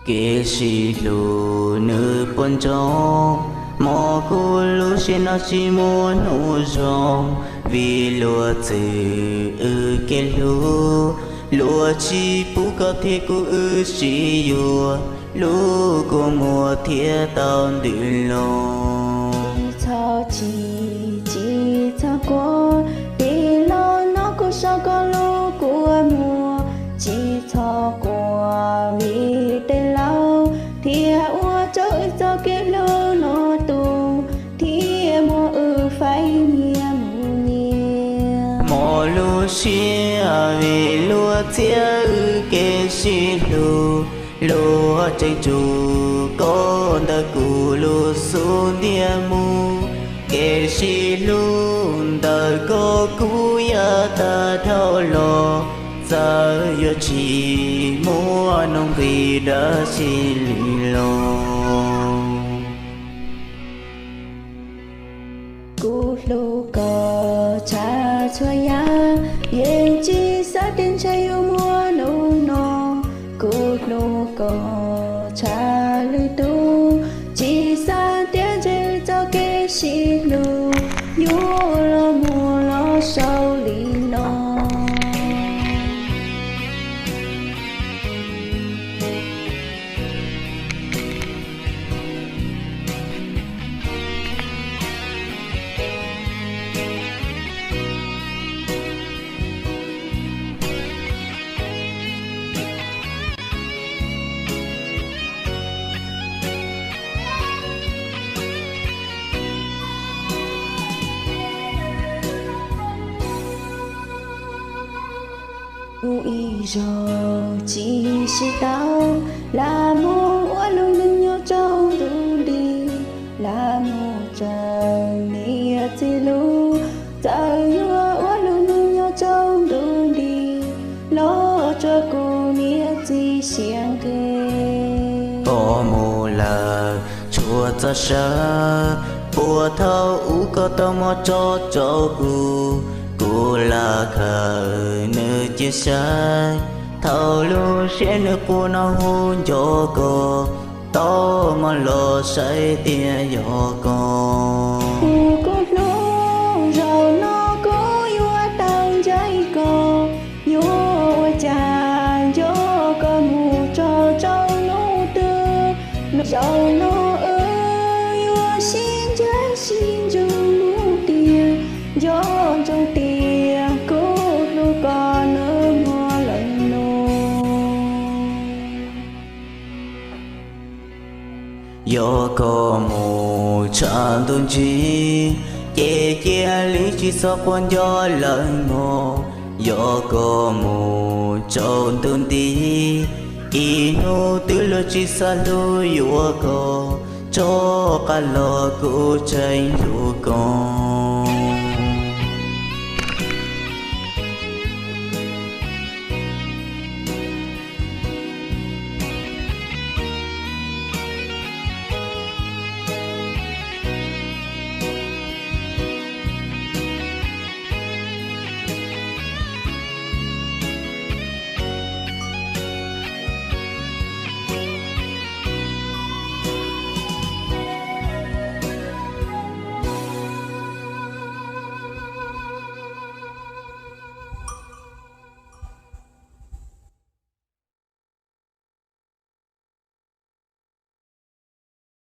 Kev sib hlub nws puas ntsoov, hmo kuv lub siab no tsis muaj hnub zoo, vim luag txwv wb kev hlub, luag tsis pub koj thiab kuv wb sib yuav, hlub kua muag thiab tau ntws loo. Tsis txhob chim, tsis txhob quaj, tig los no kuv saib koj lub kua muag, tsis txhob quaj vim tej laus thiaj ua rau wb txoj kev hlub no tu, thiaj muab wb faib nyias mus nyias. Hmo lub siab vim luag txiav wb kev sib hlub, luag tseem tsuj koj ntawm kuv lub xub ntiag mus. Kev sib hlub ntawm koj kuv yam tag dhau los, txawm yuav tsis muaj nuj nqis dab tsi li los. Kuv hlub koj tshaj txhua yam, yeej tsis xav tias ntshe yuav muaj hnub no. Kuv hlub koj tshaj lwm tus, tsis xav tias ntshe txoj kev sib hlub yuav los muaj los saud li no. Mus ib zaug tsis sib tau, lam mus ua lub neej nyob tsaus ntuj nti, lam mus tseem niam txiv lub. Txawm yuav ua lub neej nyob tsaus ntuj nti, los tso kuv niam txiv siab nqig. Koj mus lawm tshuav txoj saw, puas thaum ub koj tau muab tso rau kuv, kuv lam khaws nws cia saib. Thaum lub siab nws quaj no hu nco koj, tau muab los saib tias yog koj. Kuv koj hlub, zaum no kuv yuav tau ncaim koj, yuav ua cas nco koj mus tso rau lub twg. Zaum no wb yuav sib ncaim sib ntsug mus tiag, nco ntsoov tias kuv hlub koj nws muaj leej lus. Yog koj mus tshav ntuj ntsig, ces cia li tsis txhob quaj nco lawm mog. Yog koj mus tsaus ntuj nti, ib hnub twg luag tsis xav hlub yuav koj, rov qab los kuv tseem hlub koj.